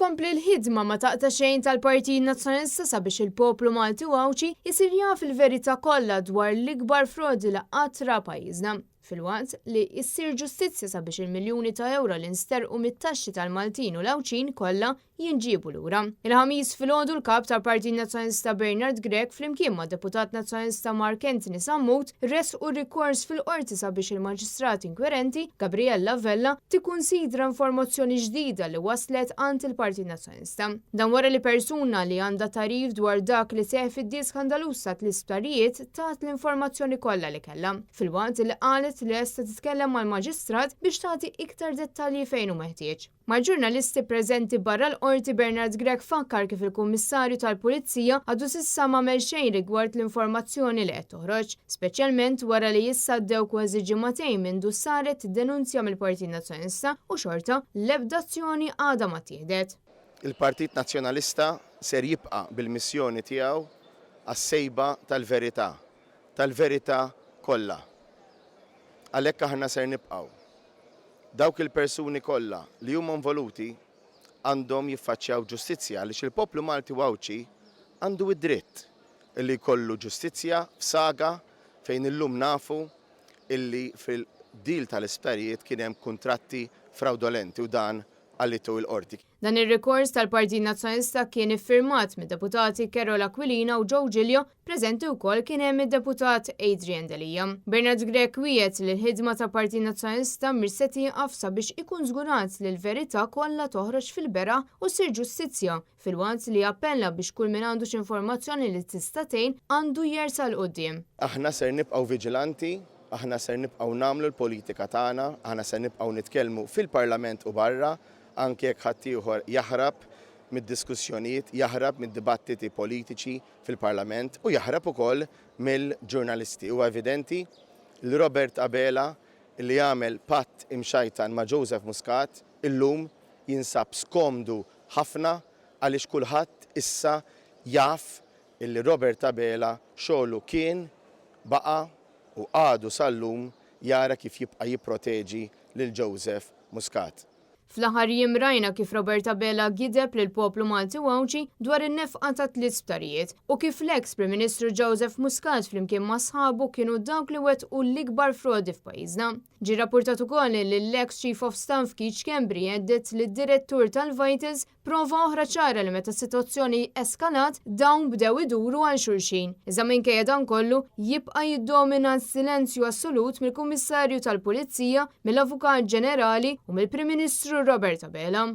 Tkompli l-ħidma ma taqta' xejn tal-Partit Nazzjonalista sabiex il-poplu Malti u Għawdxi jsir jaf il-verità kollha dwar l-ikbar frodi li qatt ra pajjiżna, filwaqt li ssir ġustizzja sabiex il-miljuni ta' ewro li nsterqu mit-taxxi tal-Maltin u l-Għawdxin kollha jinġiebu lura. Il-Ħamis filgħodu l-Kap tal-Partit Nazzjonalista Bernard Grech flimkien mad-Deputat Nazzjonalista Mark Anthony Sammut ressqu rikors fil-Qorti sabiex il-Maġistrat Inkwirenti, Gabriella Vella, tikkunsidra informazzjoni ġdida li waslet għand il-Partit Nazzjonalista. Dan wara li persuna li għandha tagħrif dwar dak li seħħ fid-deal skandaluż ta' tl-isptarijiet tat l-informazzjoni kollha li kellha, filwaqt li qalet li lesta titkellem mal-Maġistrat biex tagħti iktar dettalji fejn hu meħtieġ. Mal-ġurnalisti preżenti barra l-Qorti Bernard Grech fakkar kif il-Kummissarju tal-Pulizija għadu s'issa m'għamel xejn rigward l-informazzjoni li qed toħroġ, speċjalment wara li issa għaddew kważi ġimagħtejn mindu saret id-denunzja mill-Partit Nazzjonalista u xorta l-ebda azzjoni għadha ma ttieħdet. Il-Partit Nazzjonalista ser jibqa' bil-missjoni tiegħu għas-sejba tal-verità, tal-verità kollha. Għalhekk aħna ser nibqgħu. Dawk il-persuni kollha li huma involuti għandhom jiffaċċjaw ġustizzja għaliex il-poplu Malti u Għawdxi għandu d-dritt illi jkollu ġustizzja f'saga fejn illum nafu illi fil-deal tal-isptarijiet kien hemm kuntratti frawdolenti u dan qalitu l-Qorti. Dan ir-rikors tal-Partit Nazzjonalista kien iffirmat mid-Deputati Karol Aquilina u Joe Giglio, preżenti wkoll kien hemm id-Deputat Adrian Delia. Bernard Grech wiegħed li l-ħidma tal-Partit Nazzjonalista mhix se tieqaf sabiex ikun żgurat li l-verità kollha toħroġ fil-beraħ u ssir ġustizzja filwaqt li appella biex kull min għandu xi informazzjoni li tista' tgħin għandu jersaq 'l quddiem. Aħna ser nibqgħu viġilanti, aħna ser nibqgħu nagħmlu l-politika tagħna, aħna ser nibqgħu nitkellmu fil-Parlament u barra anke jekk ħaddieħor jaħrab mid-diskussjonijiet, jaħrab mid-dibattiti politiċi fil-Parlament u jaħrab ukoll mill-ġurnalisti. Huwa evidenti li Robert Abela li għamel patt imxajtan ma' Joseph Muscat illum jinsab skomdu ħafna għaliex kulħadd issa jaf illi Robert Abela xogħlu kien, baqa' u għadu sal-lum jara kif jibqa' jipproteġi lil Joseph Muscat. Fl-aħħar jiem rajna kif Robert Abela gideb lill-poplu Malti u Għawdxi dwar in-nefqa ta' tliet sptarijiet u kif l-eks Prim Ministru Joseph Muscat flimkien ma' sħabu kienu dawk li wettqu l-ikbar frodi f'pajjiżna. Ġie rrappurtat ukoll li l-eks Chief of Staff Keith Schembri hedded lid-Direttur tal-Vitals Prova oħra ċara li meta s-sitwazzjoni eskalat, dawn bdew iduru għal xulxin. Iżda minkejja dan kollu, jibqa' jiddomina s-silenzju assolut mill-Kummissarju tal-Pulizija, mill-Avukat Ġenerali u mill-Prim Ministru Robert Abela.